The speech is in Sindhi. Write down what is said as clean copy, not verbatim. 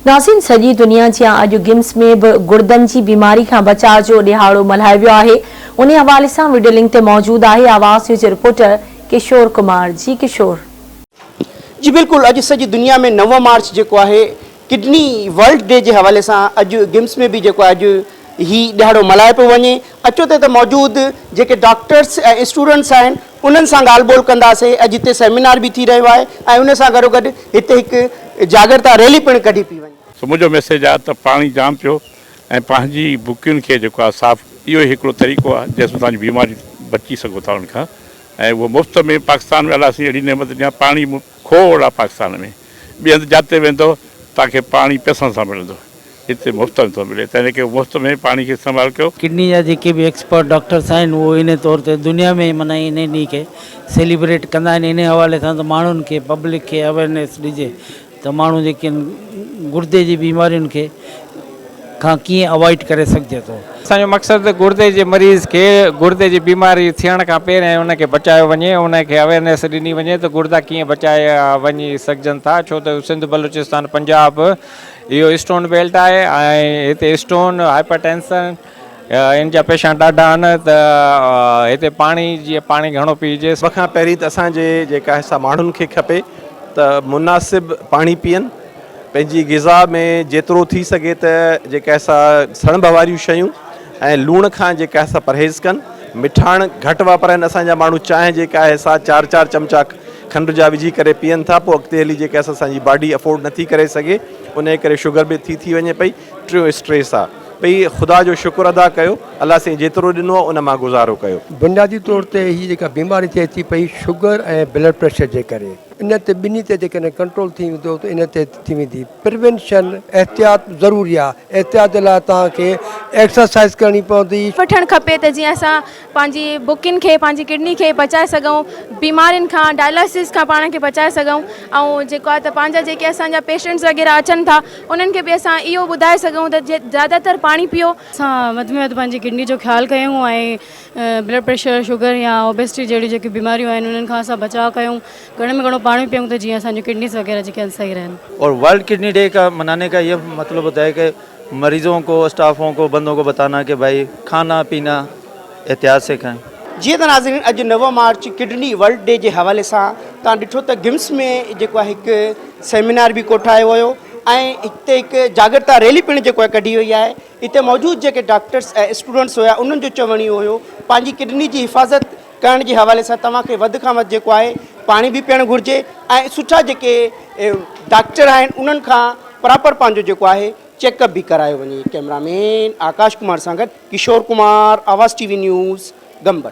ناظرين سڄي دنيا جيان اڄ گمس ۾ به گڙدن جي بيماري کان بچاء جو ڏهاڙو ملهايو ويو آهي انهي حوالي سان وڊيو لنڪ تي موجود آهي آواز نيوز جي رپورٽر ڪشور ڪمار جي ڪشور. جي بلڪل اڄ سڄي دنيا ۾ نو مارچ جيڪو آهي ڪڊني ورلڊ ڊي جي حوالي سان اڄ گمس ۾ به جيڪو آهي اڄ هي ڏهاڙو ملهايو پيو وڃي اچو ته هتي موجود جيڪي ڊاڪٽرس ۽ اسٽوڊنٽس آهن انهن سان ڳالهه ٻولهه ڪنداسين، اڄ هتي سيمينار به ٿي رهيو آهي ۽ ان سان گڏوگڏ هتي هڪ جاڳرتا ريلي پڻ ڪڍي پئي وڃي. سو منهنجو ميسيج آهي ته پاڻي جام پيو ۽ پنهنجي بڪين کي جيڪو آهي صاف اهو ئي هڪڙو طريقو آهي جنهن سان توهان جي بيماري بچي سگهو ٿا ان کان ۽ اهو مفت ۾ پاڪستان ۾ الله سائين اهڙي نعمت ڏني آهي پاڻي کوڙ آهي پاڪستان ۾ ٻئي هنڌ جاتي ويندو توهان کي پاڻي پئسن سان ملندو هتي مفت ۾ ٿو ملي تنهن ڪري مفت ۾ پاڻي کي استعمال ڪيو. ڪڊني جا جيڪي به ايڪسپرٽ ڊاڪٽرس آهن اهو انهي طور تي دنيا ۾ معنيٰ انهي ڏينهن کي سيليبريٽ ڪندا آهن انهي حوالي سان ته ماڻهن کي پبلڪ کي اويرنيس ڏجي ته ماڻهو جيڪي آهن گردي جي بيمارين کي کان ڪيئن اوائڊ ڪري سگهجي ٿو. اسان جو مقصد گردي جي مريض کي گردي جي بيماري ٿيڻ کان پهرين ان کي بچايو وڃي ان کي اويرنيس ڏني وڃي ته گردا ڪيئن بچايا وڃي سگهجن ٿا ڇو ته سنڌ بلوچستان پنجاب اهو اسٽون بيلٽ آهي ۽ هتي اسٽون هائپر ٽينسن ان جا پيشنٽ ڏاڍا آهن ته هتي پاڻي جيئن پاڻي گهڻو پيئجي. سڀ کان پهرين ته اسان جي جيڪا آهي سا ماڻهن کي کپي ته مناسب پاڻي پيئن پنهنجي غذا ۾ جيترو ٿي سگهي ته جيڪا آهي سا سڻڀ واريون شيون ۽ لوڻ کان جيڪا آهي سا پرهيز ڪن مٺاڻ گهٽ واپرائن اسان جا ماڻهو چانهه جيڪا آهي سا چار چار چمچا کنڊ جا وجهي ڪري پيئن ٿا پوء اڳتي هلي جيڪا اسان جي باڊي افورڊ نٿي ڪري سگهي انهي ڪري شگر به ٿي ٿي وڃي پئي ٽيون اسٽريس آ پئي خدا جو شڪر ادا ڪيو الله سائين جيترو ڏنو آ ان مان گذارو ڪيو. بنيادي طور تي هي جيڪا بيماري ٿئي ٿي پئي شگر ۽ بلڊ پريشر جي ڪري ان تي ٻنهي تي جيڪڏهن ڪنٽرول ٿي ويندو ته ان تي ٿي ويندي پريونشن احتياط ضروري آ احتياط جي لاء توهان کي ايڪسرسائز ڪرڻي پوندي. وٺڻ کپي ته جيئن اسان پنهنجي بڪين کي پنهنجي ڪڊني کي بچائي سگهون بيمارين کان ڊائلاسز کان پاڻ کي بچائي سگهون ۽ جيڪو آهي ته پنهنجا جيڪي اسان جا پيشنٽس وغيره اچن ٿا انهن کي به اسان اهو ٻڌائي سگهون ته زياده تر پاڻي پيئو. اسان وڌ ۾ وڌ پنهنجي ڪڊني جو خيال ڪيون ۽ بلڊ پريشر شگر يا اوبيسٽي جهڙيون جيڪي بيماريون آهن انهن کان اسان بچاء ڪيون گهڻي ۾ گهڻو پاڻي پيئون ته جيئن اسان جون ڪڊنيز وغيره جيڪي آهن صحيح رهن. اور ورلڊ ڪڊني ڊي کا مناني کا يه مطلب هوتا هي ڪه مريضون ڪو اسٽافون ڪو بندون ڪو بتانا ڪه ڀائي کانا پينا احتياط سي کائين. جيئن ته ناظرين اڄ نو مارچ ڪڊني ورلڊ ڊي جي حوالي سان توهان ڏٺو ته گمس ۾ جيڪو آهي هڪ سيمينار به ڪوٺايو ويو ۽ هتي هڪ جاڳرتا ريلي پڻ جيڪو آهي ڪڍي وئي آهي هتي موجود جيڪي ڊاڪٽرس ۽ اسٽوڊنٽس هيا انهن جو چوڻ اهو هيو پنهنجي ڪڊني جي حفاظت ڪرڻ جي حوالي سان توهان کي وڌ کان وڌ جيڪو آهي پاڻي به پيئڻ گهرجي ۽ سٺا جيڪي ڊاڪٽر آهن انهن کان پراپر پنهنجو جيڪو آهي چيڪ اپ به ڪرايو وڃي ڪئميرا مين آڪاش ڪمار سان گڏ Kishore Kumar Awaz T V news Gambat.